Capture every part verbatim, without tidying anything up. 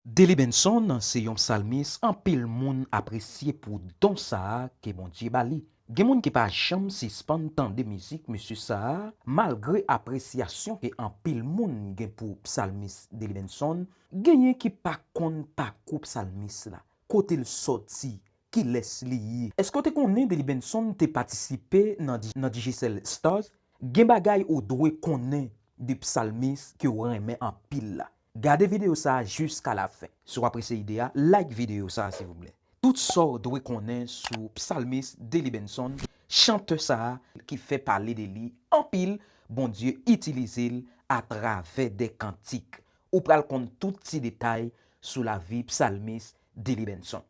Delly Benson se yon psalmis anpil moun apresye pou don sa a ke Bondye ba li. Gen moun ki pa janm sispann tande mizik mesye sa a, malgre apresyasyon ke anpil moun gen pou psalmis Delly Benson, genyen ki pa konn pakou psalmis la, kote l sòti, kilès li ye. Èske w te konnen Delly Benson te patisipe nan Di- nan Digicel Stars? Gen bagay ou dwe konnen de psalmis ke w renmen anpil la. Gade videyo sa a jiska lafen. Si w apresye ide a, like videyo sa a silvouplè. Tout sa w dwe konnen sou psalmis Delly Benson, chantè sa a ki fè pale de li anpil, Bondye itilize l atravè de kantik. Ou pral konn tout ti detay sou lavi psalmis Delly Benson.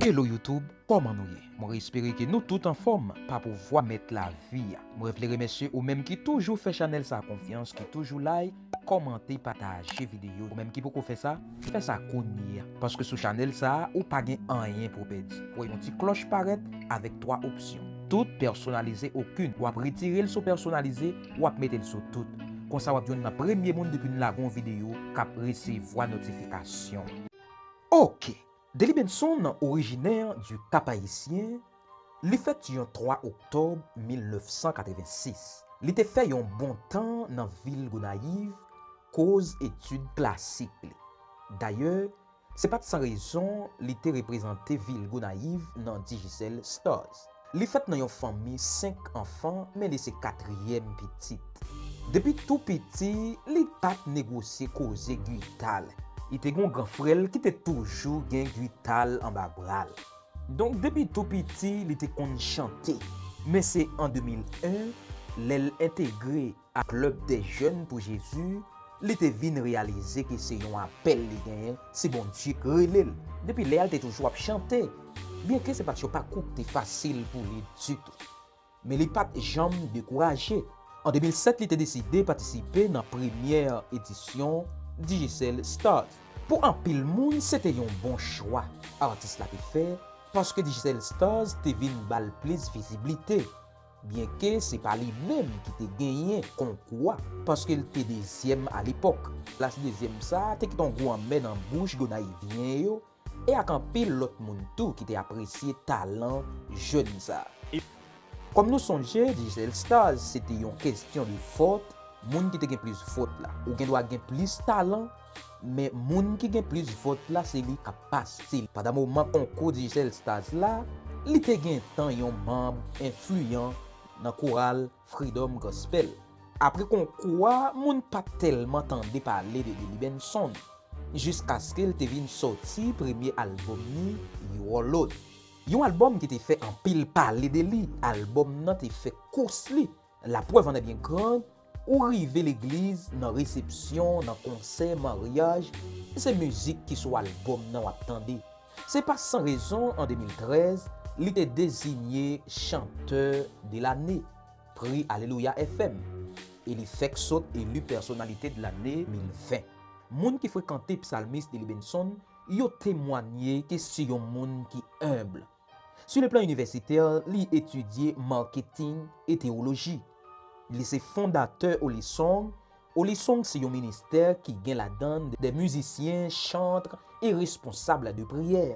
Hello YouTube, kòman nou ye? Mwen espere ke nou tout anfòm pa pouvwa mèt lavi a. Mwen vle remèsye ou menm ki toujou fè chanèl sa a konfyans, ki toujou like, kòmante, pataje videyo. Ou menm ki poko fè sa, fè sa kounye a. Paske sou chanèl sa a, ou pa gen anyen pou w pèdi. Ou wè yon ti klòch parèt avèk twa opsyon. Tout, pèsonalize, okenn. W ap retire l sou pèsonalize, w ap mete l sou tout. Konsa w ap jwenn nan premye moun depi n lage yon videyo k ap resevwa notifikasyon. Ok. Delly Benson, orijinè du Cap-Haïtien, li fèt yon twa oktòb mil nèf san katrevensis. Li te fè yon bon tan nan vil Gonayiv, koz etid klasik li. Dayè, se pa t san rezon li te reprezante vil Gonayiv nan Digicel Stars. Li fèt nan yon fanmi senk anfan, men li se katriyèm pitit. Depi tou piti, li pa t negosye koze gita l. Li te gen yon gran frè l ki te toujou gen gita l anba bra l. Donk, depi tou piti, li te konn chante. Men se an de mil en, lè l entegre a Club des Jeunes pour Jésus, li te vin reyalize ke se yon apèl li genyen, se Bondye k rele l. Depi lè a, l te toujou ap chante, byenke se pa t yon pakou ki te fasil pou li ditou. Men li pa t janm dekouraje. An de mil sèt, li te deside patisipe nan premyè edisyon Digicel Stars. Pou anpil moun, se te yon bon chwa atis la te fè, paske Digicel Stars te vin ba l plis viziblite. Byenke se pa li menm ki te genyen konkou a, paske l te dezyèm alepòk. Plas dezyèm sa a te kite yon gou anmè nan bouch Gonayivyen yo, e ak anpil lòt moun tou ki te apresye talan jèn sa a. Kòm nou sonje, Digicel Stars se te yon kesyon de vòt, moun ki te gen plis vòt la. Ou gen dwa gen plis talan, men moun ki gen plis vòt la, se li k ap pase. Pandan moman konkou Digicel Stars la, li te gentan yon manm enfliyan nan koral Freedom Gospel. Apre konkou a, moun pa t tèlman tande pale de Delly Benson, jiskaske l te vin sòti premye albòm li, Your Lord. Yon albòm ki te fè anpil pale de li, albòm nan te fè kous li. Laprèv en est bien grande, ou rive legliz, nan resepsyon, nan konsè, maryaj, se mizik ki sou albòm nan w ap tande. Se pa san rezon, an de mil trèz, li te deziye chantè de lane, pri Alelouya F M, e li fèk sot eli pèsonalite de lane de mil ven. Moun ki frekante psalmis Delly Benson, yo temwanye ke se yon moun ki enb. Sur le plan universitaire, li etidye marketing e tewoloji. Li se fondatè Holy Song. Holy Song se yon ministè ki gen ladan l de mizisyen, chantre e responsab de priyè.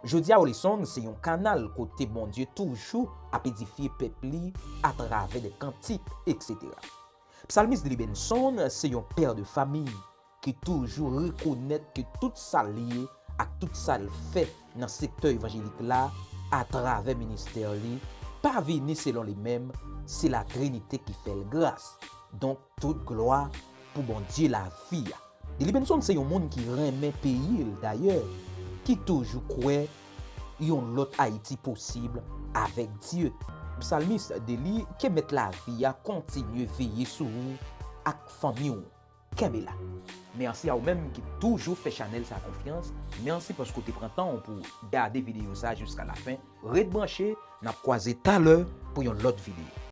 Jodi a, Holy Song se yon kanal kote Bondye toujou ap edifye pèp li atravè de kantik, etsetera. Psalmis Delly Benson se yon pè de fanmi ki toujou rekonèt ke tout sa l ye ak tout sa l fè nan sektè evanjelik la, atravè ministè li, pa vini selon li menm, se Latrinite ki fè l gras. Donk, tout glwa pou Bondye lavi a. Delly Benson se yon moun ki renmen peyi l, dayè, ki toujou kwè yon lòt Ayiti posib avèk Dye. Psalmis Delly, ke Mèt lavi a kontinye veye sou ou ak fanmi w. Kenbe la. Mèsi a ou menm ki toujou fè chanèl sa konfyans. Mèsi paske w te pran tan w pou w gade videyo sa jiska lafen. Ret branche, n ap kwaze talè pou yon lòt videyo.